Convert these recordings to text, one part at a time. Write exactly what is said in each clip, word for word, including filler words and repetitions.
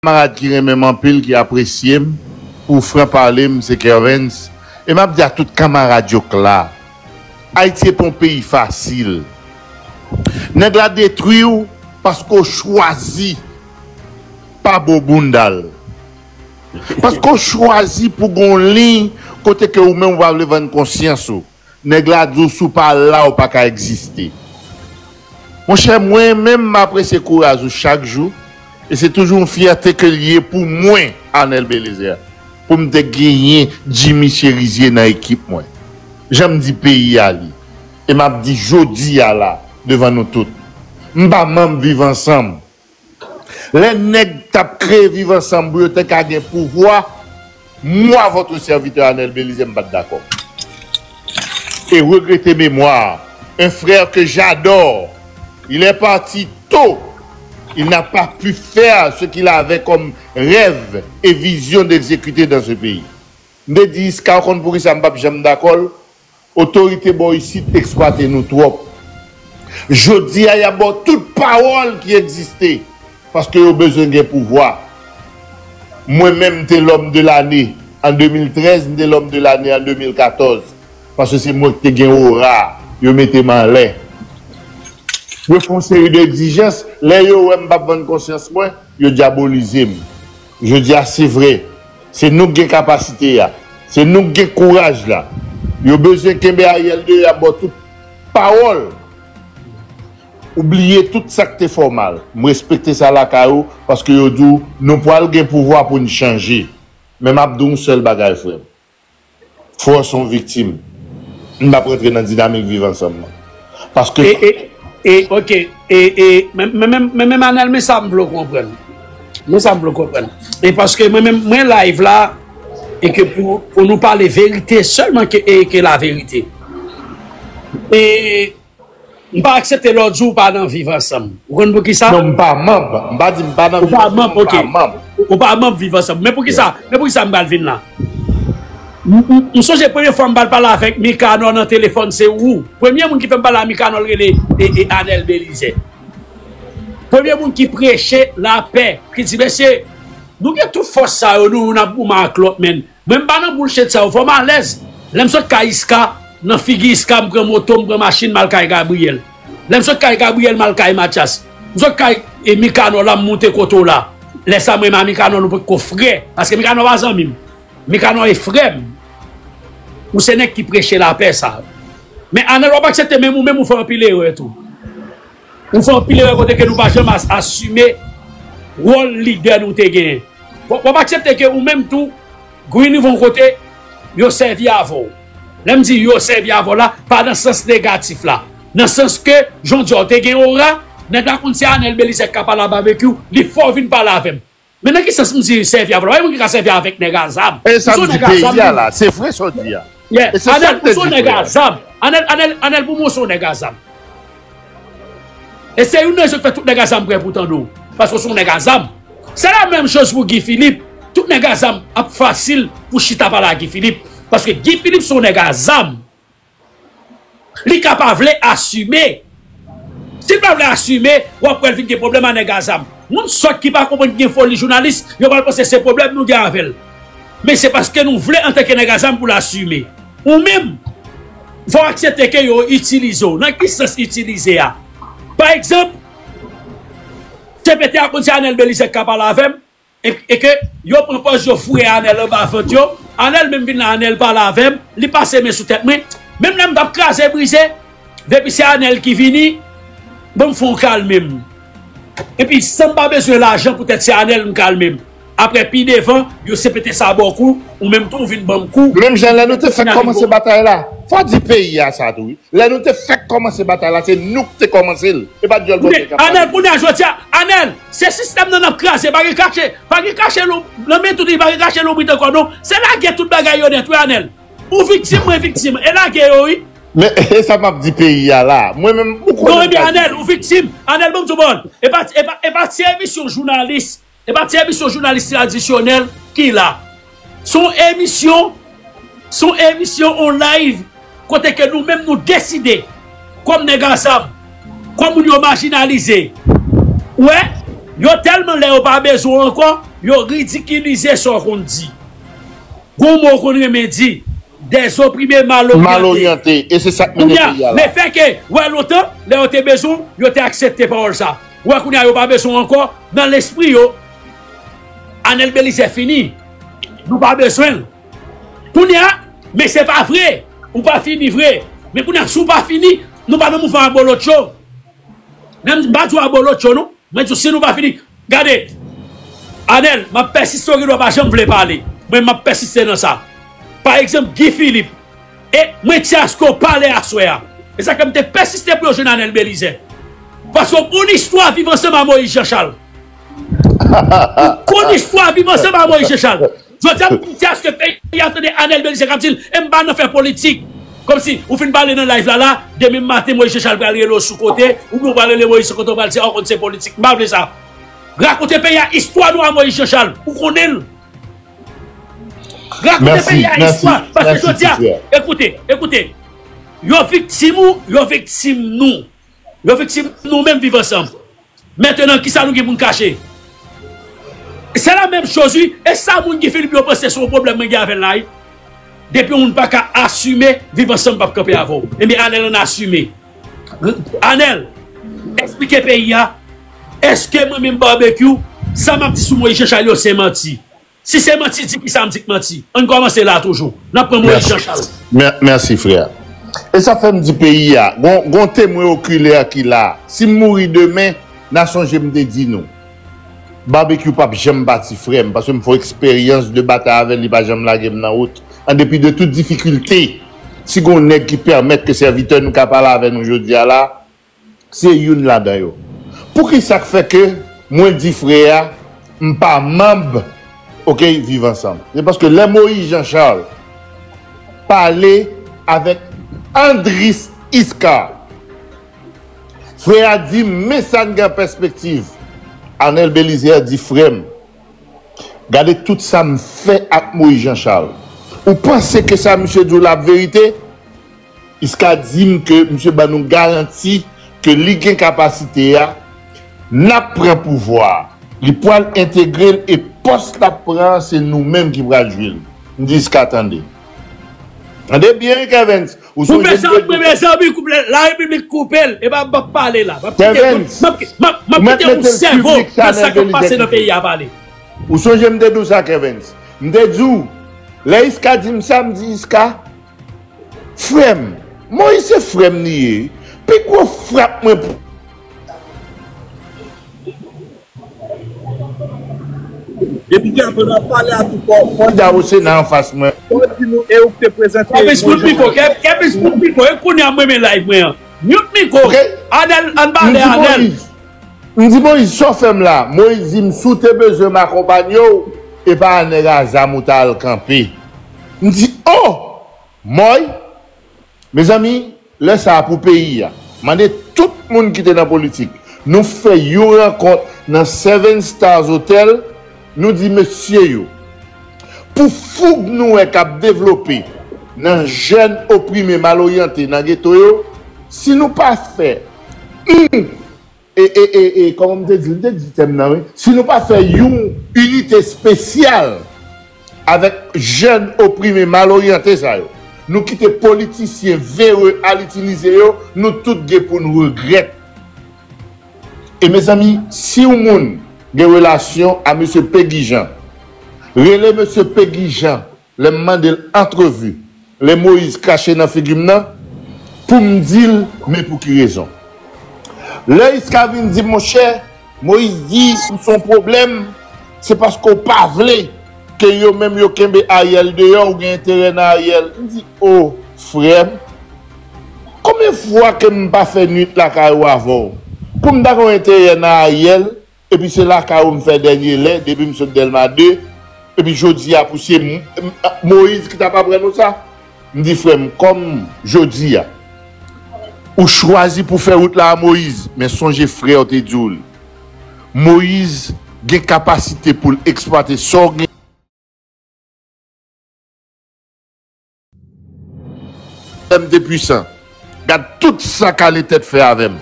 kamarad ki renmen m anpil, ki apresye m, pou fran pale m, se Kervens. E m ap di a tout kamarad yo kla, Ayiti se pa yon peyi fasil. Nèg la detwi w paske w chwazi pa bo bounda l. Paske w chwazi pou gon liy kote ke ou menm ou pa vle vann konsyans ou. Nèg la di w si w pa la ou pa ka egziste. Monchè, mwen menm m apresye kouraj ou chak jou. E se toujou yon fyète ke l ye pou mwen, Arnel Belizaire, pou m te genyen Jimmy Chérizier nan ekip mwen. Jan m di peyi a li. E m ap di jodi a la, devan nou tout. M pa manm Viv Ansanm. Lè nèg t ap kreye Viv Ansanm pou yo te ka gen pouvwa, mwa, votre serviteur Arnel Belizaire, m pa t dakò. Et regretter mémoire, un frère que j'adore, il est parti tôt, il n'a pas pu faire ce qu'il avait comme rêve et vision d'exécuter dans ce pays. M te di Iska, ou konn poukisa m p ap janm dakò l? Otorite bò isit eksplwate nou twòp. Jodi a, y ap ba w tout pawòl ki egziste, paske yo bezwen gen pouvwa. Mwen menm, m te l'homme de l'année an de mil trèz, m te l'homme de l'année an de mil katòz, paske se mwen ki te gen ora, yo mete m anlè. Yo fè yon seri de egzijans, lè yo wè m p ap vann konsyans mwen, yo dyabolize m. Jodi a, se vre, se nou k gen kapasite a, se nou k gen kouraj la. Yo bezwen kenbe Ariel deyò, y ap ba w tout pawòl. Ou bliye tout sa k te fè w mal. M respekte sa lakay ou, paske yo di w, nou pral gen pouvwa pou n chanje. Men m ap di w yon sèl bagay, frè m. Fò w se yon viktim. M p ap rantre nan dinamik Viv Ansanm nan. Paske E, e, e, ok. E, e, men, men, men, men, men, Anèl, men sa m vle w konprann. Men sa m vle w konprann. E paske mwen menm, mwen live la, e ke pou, pou nou pale verite, sèlman ke, e ke laverite. E m pa aksepte lè w di w pa nan Viv Ansanm. Ou konn poukisa? Non, m pa manm. M pa di m pa nan Viv Ansanm, m pa manm. Ou pa manm, ok. Ou pa manm Viv Ansanm. Men poukisa? Men poukisa m pral vin la? M, m, m sonje premye fwa m pral pale avèk Mikanò nan telefòn, se ou. Premye moun ki fè m pale a Mikanò, l rele, e, e, Anèl Belizaire. Premye moun ki preche lapè, ki di, mesye, nou gen tout fòs sa yo, nou, nou ap goumen ak lòt, men mwen m pa nan bullshit sa yo, fò m alèz. Lè m sot kay Iska, nan figi Iska, m pran moto, m pran machin, m al kay Gabriel. Lè m sot kay Gabriel, m al kay Mathias. M sot kay, e, Mikanò la, m moute kote w la. Lè sa, mwen menm a Mikanò, nou potko frè, paske Mikanò pa zanmi m. Mikanò e frè m. Ou se nèg ki preche lapè sa. Men Anèl, w ap aksepte, menm ou menm ou fè anpil erè tou. Ou fè anpil erè kote ke nou pa janm as-, asime wòl lidè nou te genyen. W, w ap aksepte ke ou menm tou, Green rive yon kote, yo sèvi avè w. Lè m di yo sèvi avè w la, pa nan sans negatif la. Nan sans ke, jan w di a, w te gen ora, nèg la konn se Anèl Belizaire k ka pale a Babekyou, li fè w vin pale avè m. Men nan ki sans m di sèvi avè l? Pa gen moun ki ka sèvi avèk nèg a zam. E sa m di peyi a la, se vre sa w di a. Yeah. E se sa Anèl, m te di frè a. Anèl, Anèl, Anèl, pou mwen, w se yon nèg a zam. E se youn nan rezon ki fè tout nèg a zam prè pou tande w. Paske w se yon nèg a zam. Se la menm choz pou Guy Philippe. Tout nèg a zam ap fasil pou chita pale a Guy Philippe. Paske Guy Philippe se yon nèg a zam. Li ka pa vle asime. Si l pa vle asime, w ap wè l vin gen pwoblèm a nèg a zam. Moun sòt ki pa konprann ki gen foli jounalis, yo pral panse se pwoblèm nou gen avè l. Men se paske nou vle antanke nèg a zam pou l asime. Ou menm, fò w aksepte ke yo itilize w. Nan ki sans itilize a? Pa egzanp, C P T a konn se Anèl Belizaire k ka pale avè m, e, e ke yo pran pòz yo foure Anèl anba vant yo. Anèl menm vin la, Anèl pale avè m, li pase men sou tèt mwen. Menm lè m t ap kraze brize, depi se Anèl ki vini, bon, m fè yon kalme m. Epi, san m pa bezwen lajan poutèt se Anèl m kalme m. Apre, pi devan, yo C P T sa ba w kou, ou menm tou, ou vin ban m kou. Menm jan lè nou te fèk kòmanse batay la, fò w di peyi a sa tou, wi. Lè nou te fèk kòmanse batay la, se nou ki te kòmanse l. E pa t djòl Bondye k ap pale. Anèl, kounye a, jodi a, Anèl, se sistèm nan n ap kraze, pa gen kache, pa gen kache lon-, nan men tout li, pa gen kache lonbrit ankò, non. Se lage tout bagay yo nèt, wi, Anèl. Ou viktim, mwen viktim, e lage yo, wi. Men, e sa m ap di peyi a la. Mwen menm, ou konnen. Non, ebyen, Anèl, ou viktim. Anèl, ban m di w, bon, e pa, e pa, e pa ti emisyon jounalis. E pa ti emisyon jounalis tradisyonèl ki la. Se yon emisyon, se yon emisyon, yon live, kote ke nou menm nou deside, kòm nèg a zam, kòm moun yo majinalize. Ou wè, yo tèlman lè yo pa bezwen w ankò, yo ridikilize sa w konn di. Gon mo w konn renmen di, dèzoprime, maloryante. Maloryante. E se sa k mennen peyi a la. Kounye a, lefètke, wè lontan, lè yo te bezwen w, yo te aksepte pawòl sa. Wè kounye a, yo pa bezwen w ankò, nan lespri yo, Anèl Belizè fini. Nou pa bezwen l. Kounye a, men se pa vre. Ou pa fini vre. Men kounye a, si w pa fini, nou pa nan mouvman abolotcho. Menm m pa di w abolotcho, non. Mwen di w, si nou pa fini, gade, Anèl, m ap pèsiste, w gen dwa pa janm vle pale. Mwen, m ap pèsiste nan sa. Pa egzanp, Guy Philippe. E mwen ti aske w pale aswè a. E sa fè m te pèsiste pou yo jwenn Anèl Belizè. Paske w konn istwa viv ansanm a Moyiz Janchal. Ou konn istwa viv ansanm a Moyiz Janchal. Jodi a, m ti aske peyi a tande Anèl Belizè k ap di l, e m pa nan fè politik. Kòmsi, ou fin pale nan live la la, demen maten Moyiz Janchal pral rele w sou kote, oubyen w pral rele Moyiz sou kote, w pral di, a, w konn se politik. M pa vle sa. Rakonte peyi a istwa nou a Moyiz Janchal. Ou konnen l. Rakonte peyi a istwa. Paske jodi a, ekoute, ekoute. Yo viktim ou, yo viktim nou. Yo viktim nou menm viv ansanm. Mentenan, kisa nou gen pou n kache? Se la menm choz, wi. E sa moun Guy Philippe yo panse se yon pwoblèm mwen gen avè l la, wi. Depi yon moun pa ka asime, viv ansanm p ap kanpe avè w. Ebyen, Anèl, ann asime. Anèl, eksplike peyi a. Èske mwen menm Babekyou, sa m ap di sou Moyiz Janchal yo se manti? Si se manti, di kisa m di k manti. Ann kòmanse la toujou. N ap pran Moyiz Janchal. Mèsi, frè. E sa fè m di peyi a, gon, gon temwen okilè ki la. Si m mouri demen, n a sonje m te di nou. Babekyou p ap janm pati, frè m, paske m fè eksperyans de batay avè l, li pa janm lage m nan wout. An depi de tout difikilte, si gon nèg ki pèmèt ke sèvitè nou ka pale avè nou jodi a la, se youn ladan yo. Poukisa k fè ke mwen di frè a, m pa manm, oke, Viv Ansanm? Se paske lè Moyiz Janchal pale avèk Andris Iska, frè a di m, men sa n gen an pèspektiv. Anèl Belizè di, frè m, gade tout sa m fè ak Moyiz Janchal. Ou panse ke sa misye di w la ap verite? Iska di m ke misye ban nou garanti ke li gen kapasite a, n ap pran pouvwa a. Li pral entegre l e pòs l ap pran an, se nou menm ki pral jwi l. M di Iska tande. Tande byen, wi, Kervens. Ou sonje m te di w. Koupe sa, mezanmi, koupe, la repiblik koupe l. E pa m p ap pale la. M ap kite, m ap, m ap, m ap kite yon sèvo nan sa k ap pase nan peyi a pale. Ou sonje m te di w sa, Kervens. M te di w, lè Iska di m sa, m di Iska, frè m, Moyiz se frè m li ye. Pi gwo frap mwen pran. Depi te apre w ap pale a tou fò, fò. Fò w di a o Sena anfas mwen. Fò w di nou e ou ki te prezante. Kèpis, mute mikwo, Kèpis, mute mikwo, e kounye a m renmen live mwen an. Mute mikwo. Ok. Anèl, ann pale, Anèl. M di Moyiz, sa w fè m la? Moyiz di m, si w te bezwen m akonpanye w, e pa a nèg a zam ou ta al kanpe. M di, o! Mòy, mezanmi, lè sa a pou peyi a. Mande tout moun ki te nan politik. Nou fè yon rankont nan Seven Stars Hotel, nou di mesye yo, pou foug nou wè k ap devlope nan jèn oprime, maloryante nan geto yo, si nou pa fè yon e, e, e, e, kòman m te di, m te di tèm nan, wi. Si nou pa fè yon inite espesyal avèk jèn oprime, maloryante sa yo, nou kite politisyen vere al itilize yo, nou tout gen pou n regrèt. E mezanmi, si yon moun gen relasyon a mesye Pegi Jean, rele mesye Pegi Jean, lè m mande l antrevi, lè Moyiz krache nan figi m nan, pou m di l, men pou ki rezon. Lè Iska vin di m, monchè, Moyiz di ou se yon pwoblèm, se paske w pa vle ke yo menm yo kenbe Ariel deyò, ou gen enterè nan Ariel. M di, o, frè m, konbyen fwa ke m pa fè nwit lakay ou avè w? Pou m ta gen yon enterè nan Ariel, epi se lakay ou m fè dènye lè, depi m sot Dèlma de, epi jodi a pou se M-, M-, Moyiz ki t ap aprann ou sa? M di, frè m, kòm jodi a, ou chwazi pou fè wout la a Moyiz, men sonje frè w te di w l. Moyiz gen kapasite pou l eksplwate sa w gen. M te pwisan. Gad tout sa kale tèt fè avè m.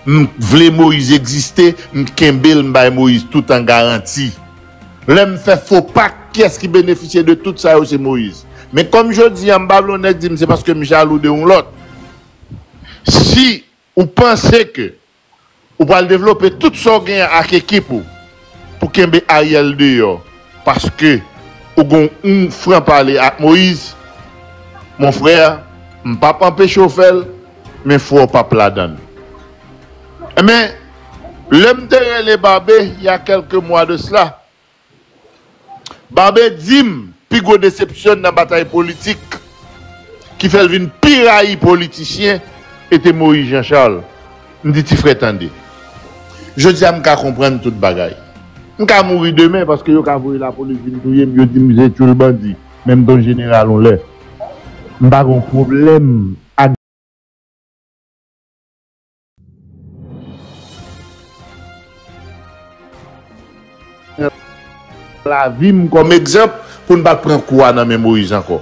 M vle Moyiz egziste, m kenbe l, m bay Moyiz toutan garanti. Lè m fè fo pak, kiyès ki benefisye de tout sa yo? Se Moyiz. Men kòm jodi a, m pa vle yon nèg di m se paske m jalou de yon lòt. Si ou panse ke ou pral devlope tout sa w genyen ak ekip ou pou kenbe Ariel deyò, paske ou gon yon fran pale ak Moyiz, mon frè, m p ap anpeche w fè l, men fò w p ap ladan l. Enben, lè m te rele Babe, il y a quelques mois de cela, Babe di m pi gwo desepsyon nan batay politik ki fè l vin pi rayi politisyen e te Moyiz Jan Chal. M di, ti frè, tande. Jodi a, m ka konprann tout bagay. M ka mouri demen paske yo ka voye lapolis vin touye m, yo di m se tchoul bandi, men m t on jeneral yon lè. M pa gen pwoblèm ak lavi m kòm egzanp pou n pa t pran kou a nan men Moyiz ankò.